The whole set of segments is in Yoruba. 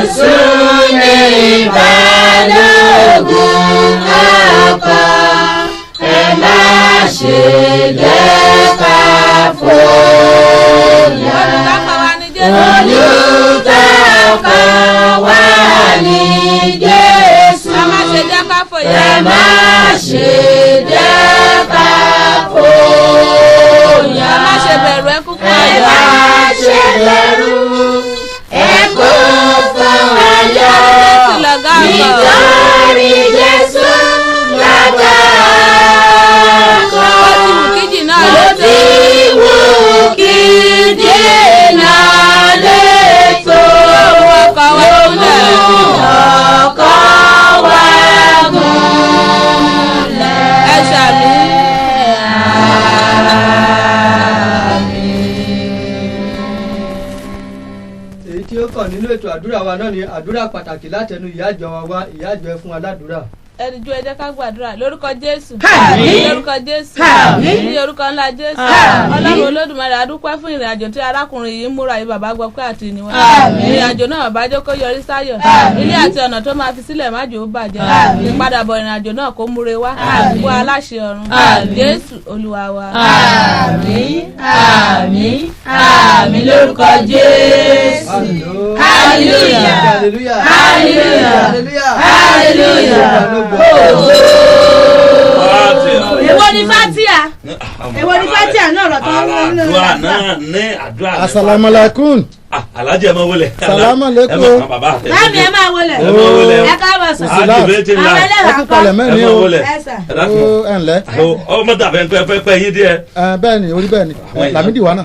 Jésù ní balógun ọkọ̀, ẹ má ṣe jẹ́ ká fòyà. Olùtọ́kọ̀ wa ní Jésù. Olùtọ́kọ̀ wa ní Jésù. Ẹ má ṣe jẹ́ ká fòyà. Ẹ má ṣe jẹ́ ká fòyà. Ẹ má ṣe bẹ̀rù, ẹ kún fún Ẹ ayọ̀. má ṣe bẹ̀rù, ẹ kún fún ayọ̀. Jésù lọ̀gá ọkọ̀. Nítorí Jésù lọ̀gá ọkọ̀. Bó ti wù kí jìnnà Bó lè tó. ti wù kí jìnnà lè tó. Yóò mú ọkọ̀ wa Yóò mú gúnlẹ̀. ọkọ̀ wa gúnlẹ̀. Ẹ ṣàmín. Èyí tí ó kàn nínú ètò àdúrà wa náà ni àdúrà pàtàkì látẹnu ìyá ìjọ wa wá. Ìyá ìjọ, ẹ fún wa ládùúrà. Ẹni ju, ẹ jẹ́ ká gbàdúrà lórúkọ Jésù. Àmín. Lórúkọ Jésù. Àmín. Ní orúkọ ńlá Jésù. Àmín. Ọlọ́run Olódùmarè, a dúpẹ́ fún ìrìn àjò tí arákùnrin yìí ń múra yìí. Bàbá gbọ́ pé àti ìníwọ̀n Àmín. ìrìn àjò náà, bàbá jẹ́ kó yọrí sáyọ̀. Àmín. Ilé àti ọ̀nà tó máa fi sílẹ̀, má jò ó bàjẹ́. Àmín. Ìpadàbọ̀ ìrìn àjò náà, kó múre wá. Àmín. Kó aláṣẹ ọ̀run. Àmín. Jésù Olúwa wa. Àmín, àmín, àmín lórúkọ Jésù. Hallelujah. Hallelujah. Hallelujah. Hallelujah. Hallelujah. Hallelujah. Èwo ni fatia? Èwo ni fatia náà rọ̀ tó ń Ara lò? àdúrà náà ní àdúrà ní. Asalaamualeykum. Ah, Alhaji, ẹ máa wọlé. Salaam alaikum. Ẹ máa bàbá. Láàmì, ẹ máa wọlé. Ẹ máa wọlé. Ẹ káàbọ̀ sà. Kò sí. Àjùbẹ́ ti ń la. Àwọn ẹlẹ́wà Ẹ kú kọ́. palẹ̀ Ẹ mẹ́rin máa o. wọlé. Ẹ sà. Ẹ dákun. Ó ẹ̀ ǹlẹ́. Ọmọ dàbẹ̀ pẹ́ pẹ́ pẹ́ yín díẹ̀. Ẹ bẹ́ẹ̀ ni, orí bẹ́ẹ̀ ni. Àwọn èèyàn. Lamidi wa náà,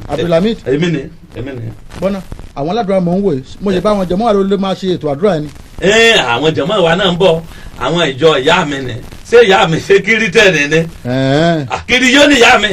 Abdulhamid. Èmi ni, èmi ni. Bọ́nà àwọn aládùúrà mò ń wò yìí, mo ṣe bá wọn jẹ mọ́ àrò ló máa ṣe ètò àdúrà ẹni. Ẹ àwọn jàmáà wa náà ń bọ̀, àwọn ìjọ ìyá mi ni. Ṣé ìyá mi ṣé kírísítẹ̀nì ni? Ẹ̀ẹ́n. Kiri yóò ní ìyá mi.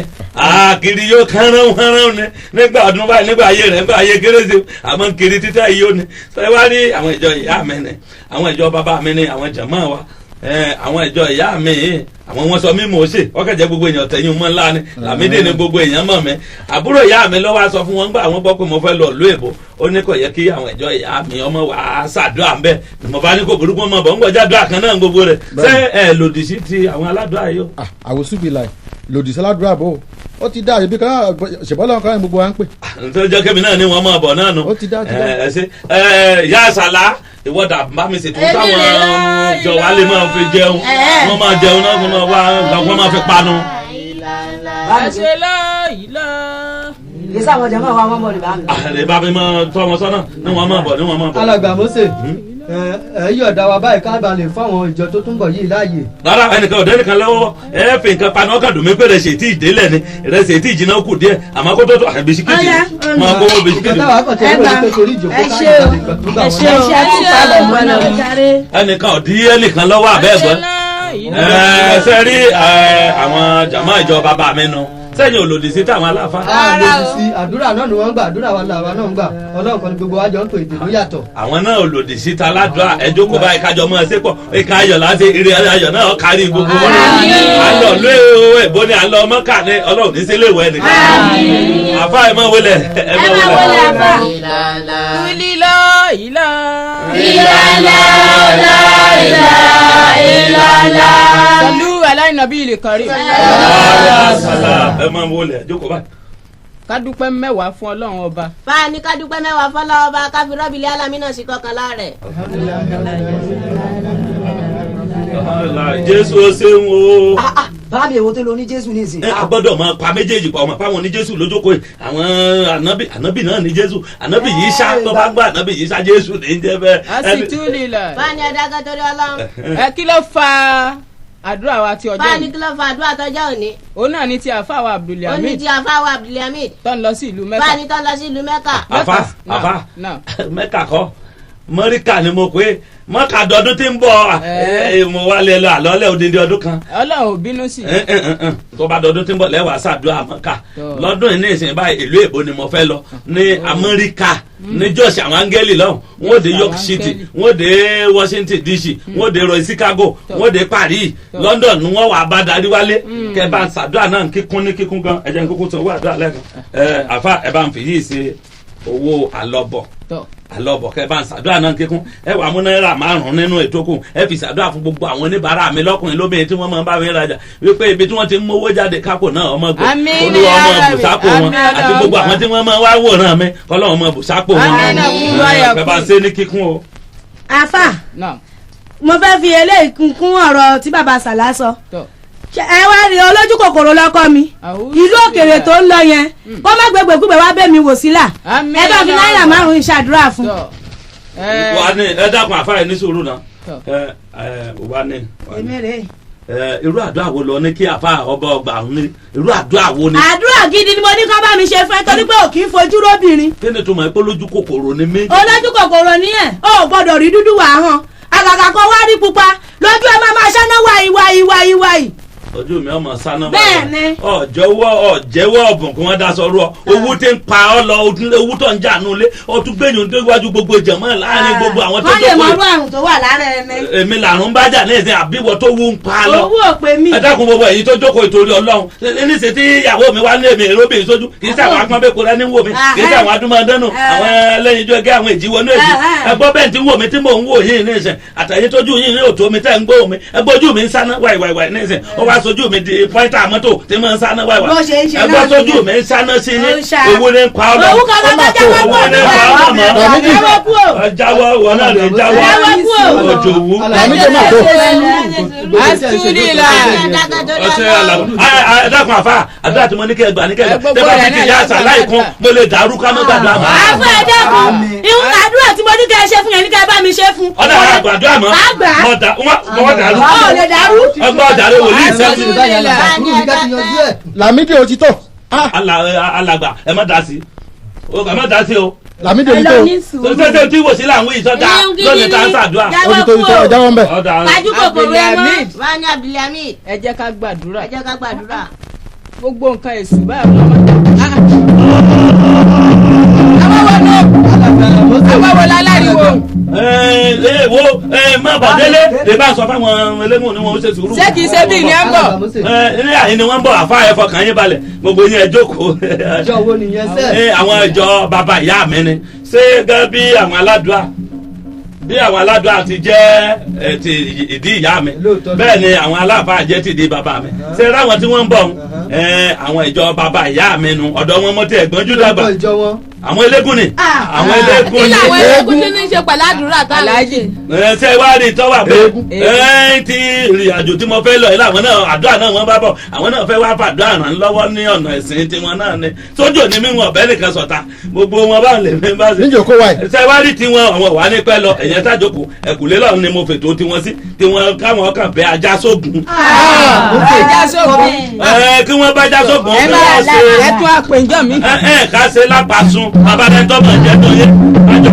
Kiri yóò kánrán kánrán ni nígbà ọdún báyìí, nígbà ayé rẹ̀, nígbà ayé kérésì, àmọ́ kiri títà yìí ó ní. Ṣé wá rí àwọn ìjọ ìyá mi ni, àwọn ìjọ bàbá mi ni, àwọn jàmáà wa. Ẹ, àwọn ìjọ ìyá mi yìí, àwọn wọn sọ mí mò ń ṣe ọkẹjẹ gbogbo èèyàn tẹ̀yìn mọ́ ńlá ni Làmídì ni gbogbo èèyàn mọ̀ mí. Àbúrò ìyá mi ló wá sọ fún wọn gbà àwọn gbọ́ pé mo fẹ́ lọ ìlú èbó, ó ní kò yẹ kí àwọn ìjọ ìyá mi ọmọ wà á ṣàdúrà ń bẹ̀. Mo bá ní kò burúkú, mọ̀ bọ̀ ń gbọ́jà àdúrà kan náà gbogbo rẹ̀. Ṣé ẹ lòdì sí ti àwọn aládùúrà yìí o? Ah, àwòsù bíi láì lòdì sí aládùúrà bò ó ti dá ibi kan náà ṣèbọ́lá kan ní gbogbo wa ń pè. Tó jẹ́ kébì náà ni wọ́n máa bọ̀ náà nù. Ó ti dá, ó ti dá. Ẹ ṣe ẹ ìyá àṣàlá, ìwọ́dà bá mi ṣètò Èmi táwọn lè lọ jọ wá lè máa fi jẹun. Wọ́n máa jẹun náà, wọ́n máa wá, wọ́n máa fi panu. Ẹ ṣe lọ́ọ̀yì lọ. Kì í sáwọn jàmáà wa, wọn bọ̀ ní bá mi. Àlè bá mi máa tọ́ wọn sọ́nà ní wọ́n máa bọ̀ ní wọ́n máa bọ̀. Alàgbà Mose, ẹ ẹ yọ̀ọ̀dá wa báyìí ká bá lè fáwọn ìjọ tó tún bọ̀ yìí láàyè. Rárá, ẹnìkan ọ̀dọ́ ẹnìkan lọ́wọ́ ẹ fi nǹkan panu. Ọkàn dùn mí pé rẹsì tí ìdílé ni rẹsì tí ìjìnà kù díẹ̀, àmọ́ kó tó tó bisikíìtì Ọ̀yá, máa kó Nǹkan bisikíìtì. táwa kàn tẹ̀lé wọlé pé torí ìjòkó Ẹ ká ṣé o. lè gbàdúrà Ẹ wọn. ṣé o. Ẹ kú palẹ̀ mọ́ náà jàre. Ẹnìkan ọ̀dí ẹnìkan lọ́wọ́ àbẹ́ ẹ̀gbọ́n. Ẹ ṣe rí ẹ, àwọn jàmáà ìjọ bàbá mi nu sẹ́yìn ò lòdì sí táwọn aláfa. A lòdì sí àdúrà náà ni wọ́n ń gbà, àdúrà wa làwa náà ń gbà. Ọlọ́run kan ní gbogbo wa jọ ń pè, èdè ló yàtọ̀. Àwọn náà ò lòdì sí ta aládùá. Ẹ jókòó báyìí kájọ mọ́ ẹ ṣe pọ̀. Ìka ayọ̀ láti ire ayọ̀ náà kárí gbogbo wọn. À ń lọ lé o èbó ni, à ń lọ mọ́kà ni. Ọlọ́run ní sílé ìwẹ̀ nìkan. Àfa, ẹ má wọlé, ẹ Ẹ má máa wọlé wọlé. àfà. Wílí lọ́ọ̀yì lọ. Ìlàlá ọ̀la ìlà ìlàlá. Pẹ̀lú aláìnàbí ilé kọrí. Ẹ má wọlé, ẹ jókòó báyìí. Ká dúpẹ́ mẹ́wàá fún Ọlọ́run ọba. Báà ní ká dúpẹ́ mẹ́wàá fọlọ́wọ́ bá ká fi rọ́bìlì alámínà sí kọkànlá rẹ̀. Jésù, ó ṣeun o. Bá mi, èwo tó lo ní Jésù ní ìsìn? Ẹ a gbọ́dọ̀ máa pa méjèèjì pọ̀, ọmọ fáwọn ní Jésù lójókòó yìí. Àwọn ànábì, ànábì náà ní Jésù, ànábì yìí sá tó bá gbọ́ ànábì yìí sá, Jésù ní jẹ́ bẹ́ẹ̀. A sì tún lílẹ̀. Báà ní ẹ̀dákẹ́ torí Ọlọ́run. Ẹ kí ló fa àdúrà wa ti ọjọ́ Báà ní yìí? kí ló fa àdúrà tọjọ́ òní? Òun náà ní ti àfáà wa Ó ní Abdulhamid ti àfáwọ̀ Abdulhamid. tó ń lọ sí ìlú Báà Mẹ́kà. ní tó lọ sí ìlú Mẹ́kà. Àfa, àfa. Náà. Mẹ́kà kọ́, mọ́ríkà ni mo pé, mọ́kà dọdún tí ń bọ̀. Ẹ. Ẹ, mo wá lé lọ àlọ́lẹ̀ odindi ọdún kan. Ọlọ́run ò bínú sí i. Ẹ, ẹ, ẹ, ẹ. Tó bá dọdún tí ń bọ̀ lẹ́wàá ṣàdúrà mọ́kà. Tọ́. Lọ́dún yìí ní ìsìn báyìí, ìlú èbó ni mo fẹ́ lọ ní Amẹ́ríkà, ní jọ́sí àwọn áńgẹ́lì lọ́hùn. Wọ́n dé Àwọn York City, áńgẹ́lì. wọ́n dé Washington DC, wọ́n dé roy Chicago, Tọ́. wọ́n dé Paris. Tọ́. London ni wọ́n wà bá darí wálé. Kẹ́ bá ṣàdúrà náà kíkún ní kíkún gan. Ẹ jẹ́ n kúkú tó wà àdúrà lẹ́ẹ̀kan. Ẹ àfa, ẹ bá ń fi yìí ṣe. owó àlọ́bọ̀ àlọ́bọ̀ kẹ́ bá ń ṣàdúrà náà kíkún. Ẹ wàá mú 5 náírà nínú ètò kù, ẹ fi ṣàdúrà fún gbogbo àwọn oníbàárà mi lọ́kùnrin lóbìnrin tí wọ́n máa ń bá mi rajà, wípé ibi tí wọ́n ti ń mówó jáde kápò náà ọmọ gbò olúwa ọmọ bùsápò wọn, àti gbogbo àwọn tí wọ́n máa wá wòran mi kọ́lọ́ ọmọ bùsápò wọn. Ẹ bá ń ṣe ní kíkún o. Àfà, mo fẹ́ fi eléyìí kún ọ̀rọ̀ tí bàbá Sàlá sọ. Ẹ wá rí olójú kòkòrò lọ́kọ mi, ìlú òkèèrè tó ń lọ yẹn, kó má gbégbèkúgbè wá bẹ́ẹ̀ mi wò sílà. Ẹ bá fi 5 náírà ṣàdúrà fún. Wà ní ẹ dákun, àfáà ẹ ní sùúrù náà. Ẹ wà ní. Irú àdúrà wo lọ ní kí àfáà ọba ọgbà ní? Irú àdúrà wo ni? Àdúrà gidi ni mo ní kó bá mi ṣe fún ẹ, torí pé ò kì í fojú róbìnrin. Kí ni tó mọ̀ pé olójú kòkòrò ni mí? Olójú kòkòrò ni ẹ, ò gbọ́dọ̀ rí dúdú wà hàn, àgàgà kan wá rí pupa lójú ẹ, máa máa ṣáná wáyí wáyí wáyí wáyí. Ojú mi ọmọ sáná. Bẹ́ẹ̀ni. Ọjọwọ ọjẹwọ ọbùn kí wọn daṣọ rú ọ, owó tí ń pa ọ lọ, owó tó ń jà nù lé, ọtún gbẹ̀yìn tó wájú gbogbo jẹ̀mọ́ láàrin gbogbo àwọn tó Wọ́n lè mọ jókòó. irú àrùn tó wà lára ẹni. Èmi làrùn bá jà ní ìsìn àbíwọ tó wú ń pa lọ. Owó ò pè mí. Ẹ dákun, gbogbo èyí tó jókòó ìtorí Ọlọ́run níṣẹ́ tí ìyàwó mi wá ní èmi èròbìnrin sójú, kì í sàwọn apọ́nbẹ́kọ rẹ ní wò mí, kì í sàwọn adúmọ̀dánù, àwọn ẹlẹ́yinjú ẹgẹ́, àwọn èjìwọ́ ní èjì. Ẹgbọ́ bẹ́ẹ̀ tí ń wò mí tí mò ń wò yín ní ìsìn, àtàyè tójú yín ní òtó mi tẹ́ ń gbó mi, ẹgbọ́ ojú mi ń sáná wàìwàìwàì ní ìsìn, ó wá sojú mi di pọ́ńtà mọ́tò tí mo ń sáná wàìwàì. Bó ṣe ń ṣe Ẹgbọ́ náà sójú nìyẹn. mi ń sáná sí ní Ó ń ṣá. owó ní ń pa ọ́ lọ. Owó kan bá jáwọ́ kúrò Owó ní ń pa ọ́ lọ mọ́. Jáwọ́ kúrò. Jáwọ́, wọn náà lè jáwọ́. Jáwọ́ kúrò. Òjò wú. Làmídì máa tó. Ọsẹ alamu ẹ dákun, àfa àdúrà tí mo ní kẹ́ gbà ní kẹ́ gbà, tẹ́ bá fi ti yá àṣà láìkún, mo lè dàrú ká mọ́ gbàdúrà mọ́. Àfọ, ẹ dákun, ìhun àdúrà tí mo ní kẹ́ ẹ ṣe fún yẹn ní kẹ́ ẹ bá mi ṣe fún. Ọ̀dà àgbàdúrà mọ́. Àgbà. Mọ́ dàrú. Ọ̀ lè dàrú. Ọgbọ́n ọ̀dàrú wòlíì sẹ́sì. Làmídì ó ti tó. Alàgbà, ẹ má dá sí, ẹ má dá sí o. Làmídì ó ti tó. Sọ́sẹ́ tí wò sí làwọn ìsọdá lónìí tá a ń ṣàdúrà. Ó ti tó, ti tó, ẹ jáwọ́ ń bẹ̀. Ọ̀dà. Kájú kòkòrò ẹ mọ́. Wá ní Abdulhamid. Ẹ jẹ́ ká gbàdúrà. Ẹ jẹ́ ká gbàdúrà. Gbogbo nǹkan èṣù báyìí ọlọ́mọ. Àwọn wo láláriwo? Ẹ ẹ wo, ẹ má bà délé lè bá sọ fáwọn ẹlẹ́gùn ni wọn ó ṣe sùúrù. Ṣé kìí ṣe bí ní ẹ ń bọ̀? Ẹ ní àyè ni wọ́n ń bọ̀. Àfa, ẹ fọkàn yín balẹ̀, gbogbo yín ẹ jókòó. Ìjọ wo nìyẹn sẹ́? Ẹ àwọn ìjọ bàbá ìyá mi ni. Ṣé gẹ́gẹ́ bí àwọn aládùá, bí àwọn aládùá ti jẹ́ ẹ, ti ìdí ìyá mi, bẹ́ẹ̀ ni àwọn aláàfáà jẹ́ ti ìdí bàbá mi. Ṣé ráwọn tí wọ́n ń bọ̀ ń ẹ, àwọn ìjọ bàbá ìyá mi nu, ọ̀dọ̀ wọn mọ́tò ẹ̀gbọ́n dàgbà. Ìjọ wọn. Àwọn eléégún ni, àwọn eléégún Kí ni. làwọn eléégún tí ní í ṣe pẹ̀lú àdúrà táwọn ń ṣe? Ẹ ṣe wá rí tọ́wà pé ẹ ti ìrìn àjò tí mo fẹ́ lọ yìí, làwọn náà àdúrà náà wọ́n bá bọ̀, àwọn náà fẹ́ wá fàdúrà ràn lọ́wọ́ ní ọ̀nà ẹ̀sìn tiwọn náà ni. Sójú ní mímu ọ̀bẹ nìkan sọ̀tà gbogbo wọn bá lè mi bá ṣe. Níjẹ́ kó wáyé. Ṣe wá rí tiwọn, àwọn wà ní pẹ́ lọ, ẹ̀yẹn sájòkó ẹ̀kúlé lọ́run ni mo fètò tiwọn sí, tiwọn káwọn kàn bẹ ajá sógun. Ajá sógun. Ẹ kí wọ́n bá ajá sógun. Ẹ kí máa wọ́n ṣe ẹ tún àpèjọ mi. Ẹ ẹ ká ṣe lápasùn bàbá rẹ tọmọ jẹ tó yẹ kájọ.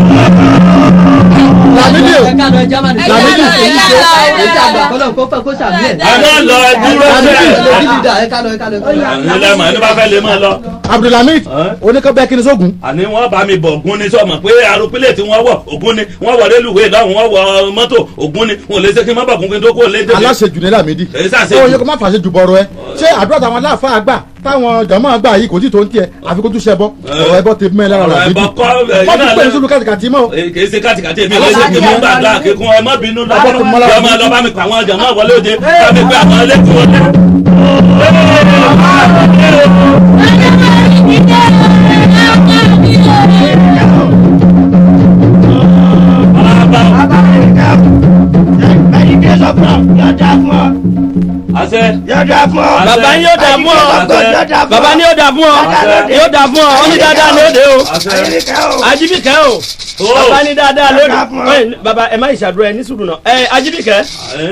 Làmídì o. Ẹ ká lọ, ẹja máa ní. Làmídì. Ẹ ká lọ, kọ́lọ̀ kó fẹ́ kó sàmì ẹ̀. Ẹ má lọ, ẹ dúró sẹ́ẹ̀. Ẹ ká lọ, ẹ ká lọ, ẹ ká lọ. Àwọn ẹlẹ́mọ̀ ẹni bá fẹ́ lè máa lọ. Abdulhamid oníkọ́bẹ́ kí ni sógun. Àní wọ́n bá mi bọ̀ ògún ni. Sọ̀mọ̀ pé arúpílẹ̀ tí wọ́n wọ̀ ògún ni, wọ́n wọ̀ rélùwé lọ́hùn, wọ́n wọ mọ́tò ògún ni, wọn ò lè ṣe kí n má bọ̀ kún kí n tó kó lé débi. Aláṣejù ní Lámídì. Èyí ṣàṣejù. Ó yẹ kó má fàṣejù bọ̀rọ̀ ẹ. Ṣé àdúrà táwọn aláàfáà gbà, táwọn jọmọ gbà yìí kò tí tó ń tiẹ̀, àfi kó tún ṣẹbọ? Ọ̀rọ̀ ẹbọ ti mẹ́ lára Ọ̀rọ̀ Lámídì. ẹbọ kọ́, ẹ̀yin Wọ́n ti náà pè ní lẹ́nu. sùúrù kàtìkàtì mọ́. Kì í ṣe kàtìkàtì, èmi lè ṣe kí mo ń gbàdúrà kíkún, ẹ má bínú lọ́wọ́ yọ máa lọ bá mi pa àwọn jọmọ wọlé òde, bá mi pé àwọn ẹlẹ́kùn wọlé. Àṣẹ. Bàbá yín yóò dà fún ọ, bàbá ní yóò dà fún ọ, yóò dà fún ọ, ó ní dáadáa lóde o. Ajíbíkẹ́ o, bàbá ní dáadáa lóde. Ẹ, bàbá, ẹ má ìṣàdúrà, ẹ ní sùúrù náà. Ẹ Ajíbíkẹ́,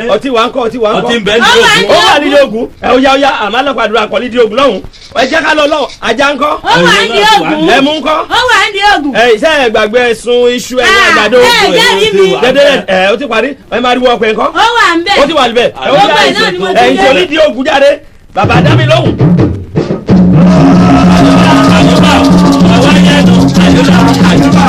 ọtí wà ń kọ́, ọtí wà ń kọ́. Ọtí ń bẹ ní ogun. Ó wà ní ogun. Ẹ ó yá, ó yá, àmọ́ lọ́pàá kọ́ ní di ogun lọ́hùn. Ẹ jẹ́ ká lọ lọ́hùn. Ajá ń kọ́? Ó wà ní ogun. Ẹmu ń kọ́? Ó wà ní ogun. Ẹ iṣẹ́ ẹ gbàgbé sun iṣu ẹ̀yìn àgbàdo. Ẹ jẹ́rìí mi. Dédé ẹ ó ti parí, ẹ máa rí wọ ọkùnrin kọ́. Ó wà ń bẹ̀. Ó ti wà níbẹ̀. Ẹ ó Gbogbo ẹ̀ náà ni mo ti ẹ̀yìn jẹ́. tí onídìí ogun jáde, bàbá dá mi lóhùn. Àyùbá, àwọn ẹ̀yẹ́ nù, àyùbá, àyùbá.